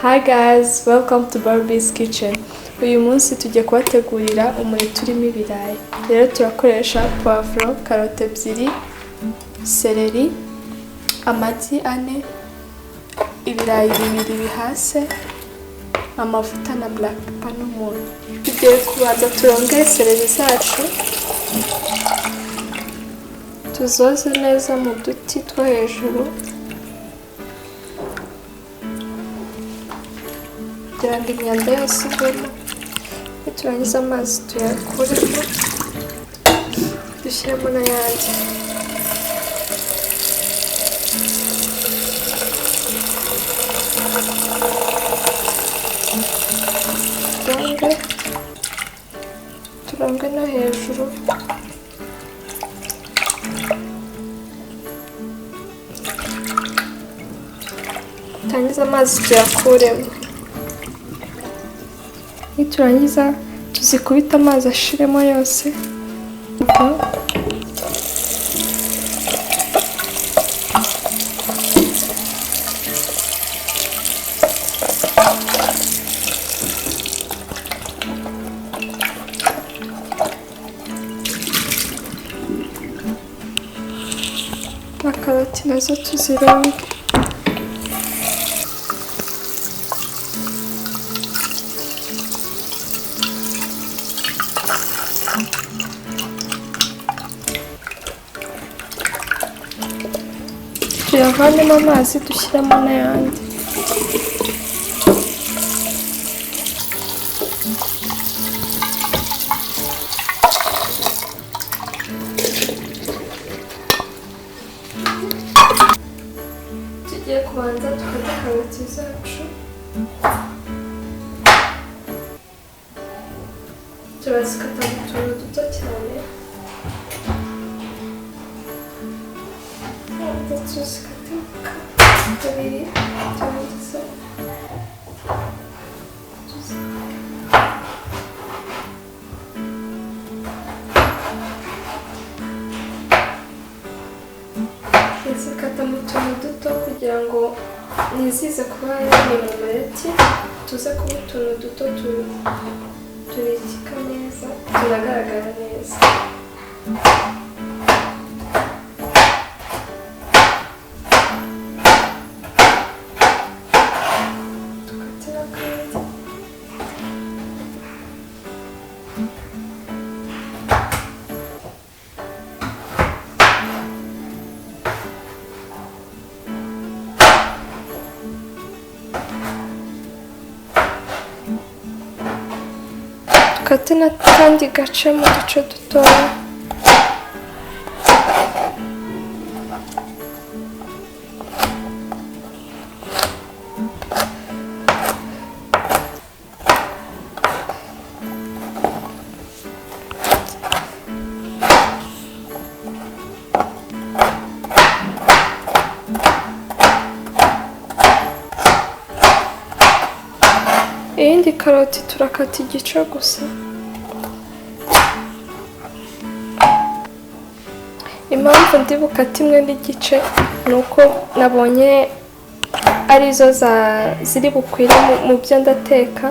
Hi guys, welcome to Barbie's Kitchen. Uyu munsi tugiye kubategurira umureti urimo ibirayi. Rero turakoresha puwavuro, karoti ebyiri, seleri, amagi ane, ibirayi bibiri bihase, amavuta na black pepper n'umunyu. Tugiye kubanza turonge seleri zacu, tuzoze neza mu duti two hejuru kugira ngo imyanda yose ivemo. Niturangiza amazi tuyakuremo, dushyiremo n'ayandi. Turonge no hejuru. Turangiza amazi tuyakuremo. Niturangiza tuzikubite amazi ashiremo yose. Na karoti nazo tuzironge. Tuyavanemo amazi dushyiramo n'ayandi. Tugiye kubanza dukate karoti zacu, turazikata mu tuntu duto cyane, tuzikate kabiri, turangiza tuzikata mu tuntu duto kugira ngo ntizize kuba ni mu mureti, tuze kuba utuntu duto turikika neza, tunagaragara neza. Dukate n'akandi. Dukate n'akandi gace mu duce dutoya. Iyindi karoti turakata igice gusa. Impamvu ndi bukate imwe n'igice ni uko nabonye arizo ziri bukwire mu byo ndateka.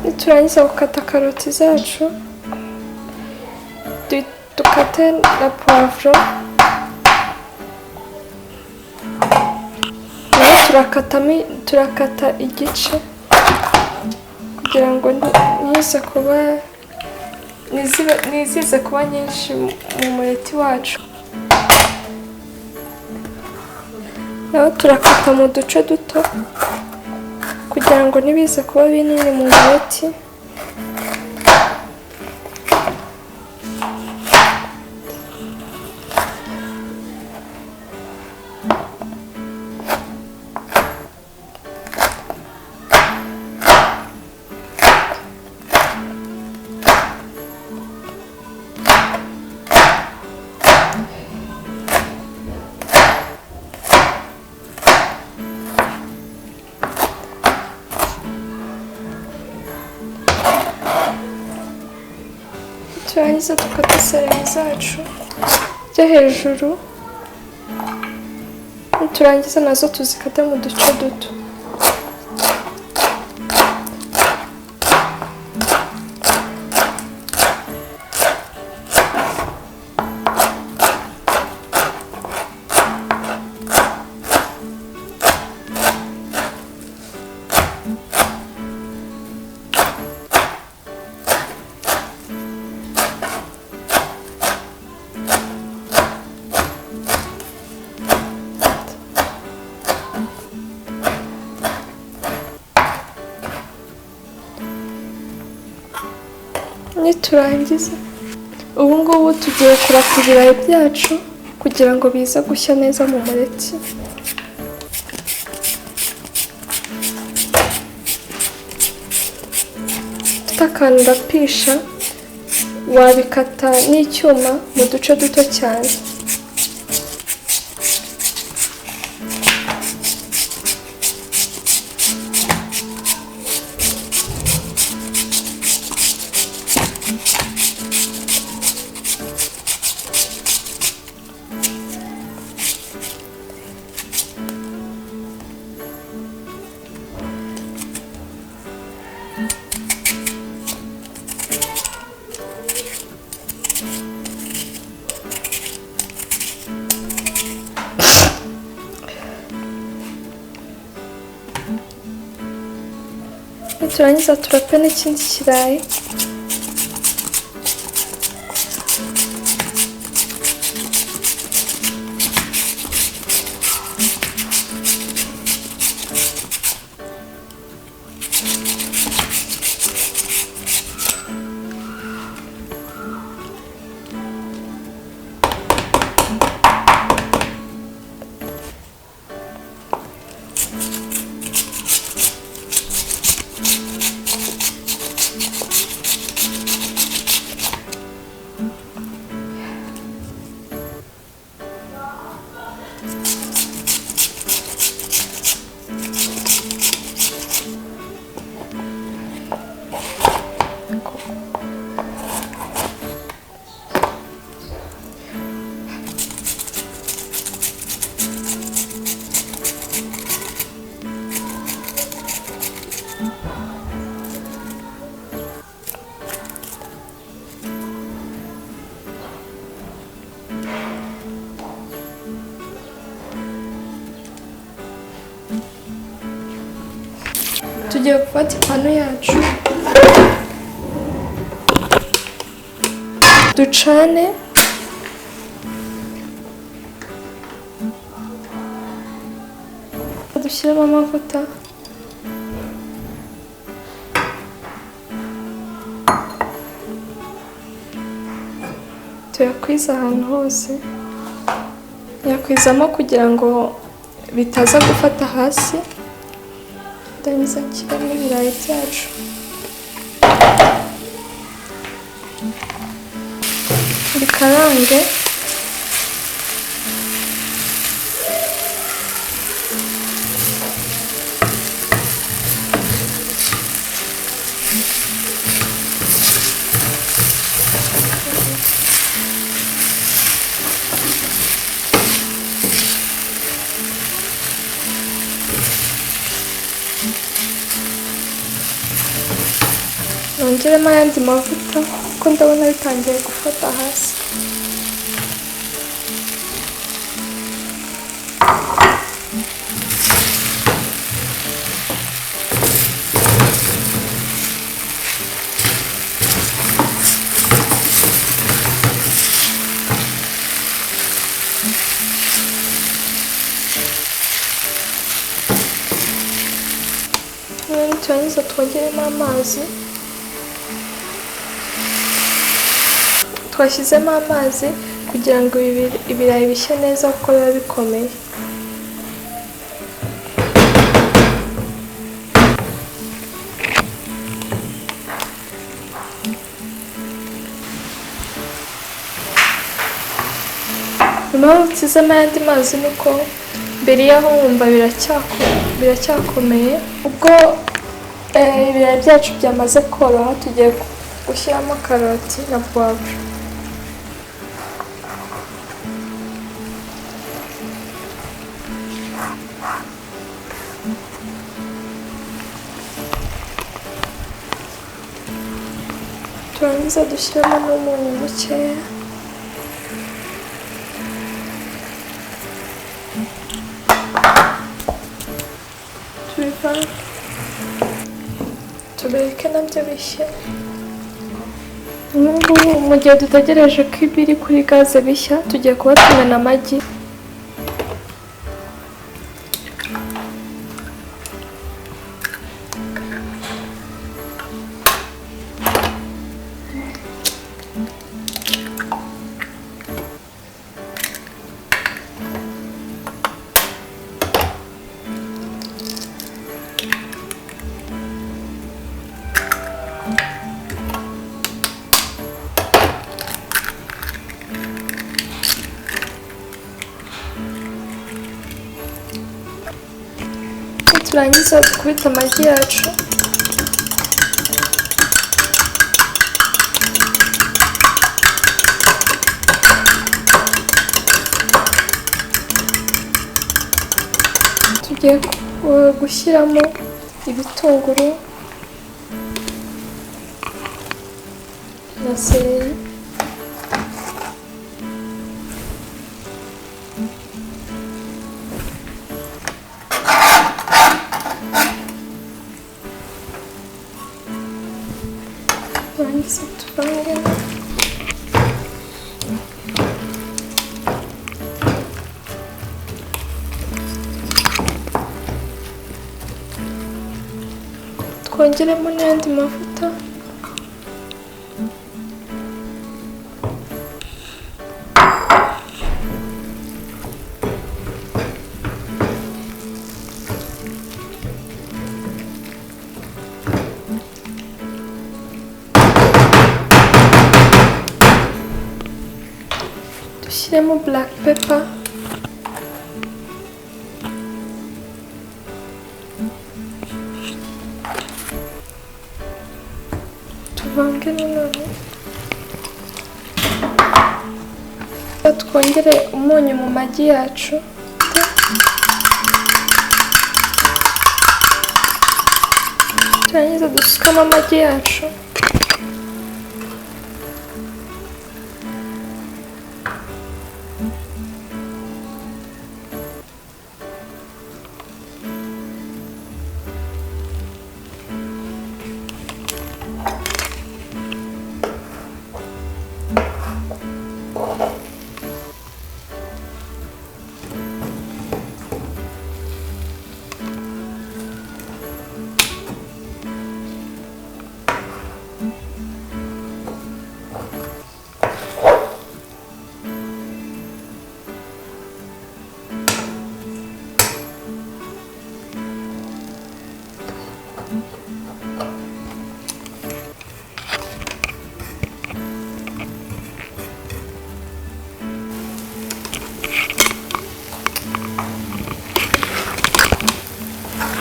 Niturangiza gukata karoti zacu, dukate na puwavuro, nayo turakata igice kugira ngo ntizize kuba nyinshi mu mureti wacu. Nayo turakata mu duce duto kugira ngo ntibize kuba binini mu mureti. Turangiza dukate seleri zacu byo hejuru, niturangiza nazo tuzikate mu duce duto. Niturangiza ubu ngubu tugiye kurapa ibirayi byacu kugira ngo bize gushya neza mu mureti. Ufite akantu urapisha, wabikata n'icyuma mu duce duto cyane. Niturangiza turape n'ikindi kirayi. Tugiye gufata ipanu yacu ducane, dushyiremo amavuta, tuyakwize ahantu hose, yakwizamo kugira ngo bitaza gufata hasi. Ndangiza nshyiramo ibirayi byacu. Bikarange. Nongeremo ayandi mavuta kuko ndabona bitangiye gufata hasi. Niturangiza twongeremo amazi. Twashyizemo amazi kugira ngo ibirayi bishye neza kuko biba bikomeye. Impamvu nshyizemo ayandi mazi ni uko mbere y'aho wumva biracyakomeye. Ubwo ibirayi byacu byamaze koroha, tugiye Gushyiramo karoti na puwavuro. Turangiza dushyiramo n'umunyu mukeya. Tubivange, tubireke nabyo bishye. Ubu ngubu mu gihe dutegereje ko ibiri kuri gaze bishya, tugiye kuba tumena amagi. Turangiza dukubite amagi yacu. Tugiye gushyiramo ibitunguru na seleri. Turangiza tuvangemo. Twongeremo n'ayandi mavuta. Dushyiremo black pepper. Tuvange nanone. Twongere umunyu mu magi yacu. Turangiza dusukamo amagi yacu.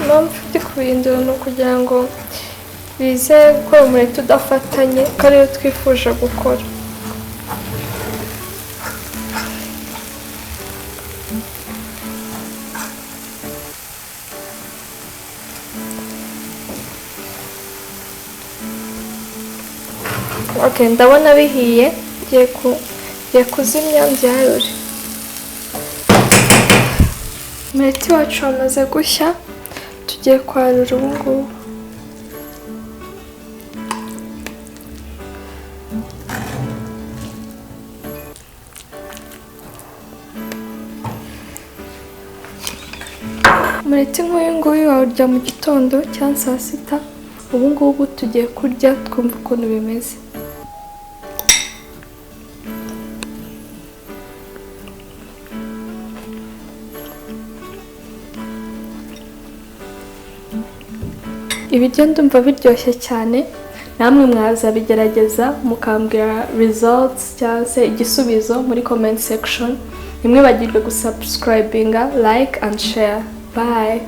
Impamvu ndi kubihindura ni ukugira ngo bize gukora umureti udafatanye, ko ariyo twifuje gukora. Okay, ndabona bihiye, ngiye kuzimya mbyarure. Umureti wacu wamaze gushya, tugiye kwarura ubu ngubu. Umureti nk'uyu nguyu wawurya mu gitondo cyangwa saa sita. Ubu ngubu tugiye kurya twumva ukuntu bimeze. Ibiryo ndumva biryoshye cyane, namwe mwazabigerageza mukambwira results cyangwa se igisubizo muri comment section. Ntimwibagirwe gusubscribinga, like and share. Bye.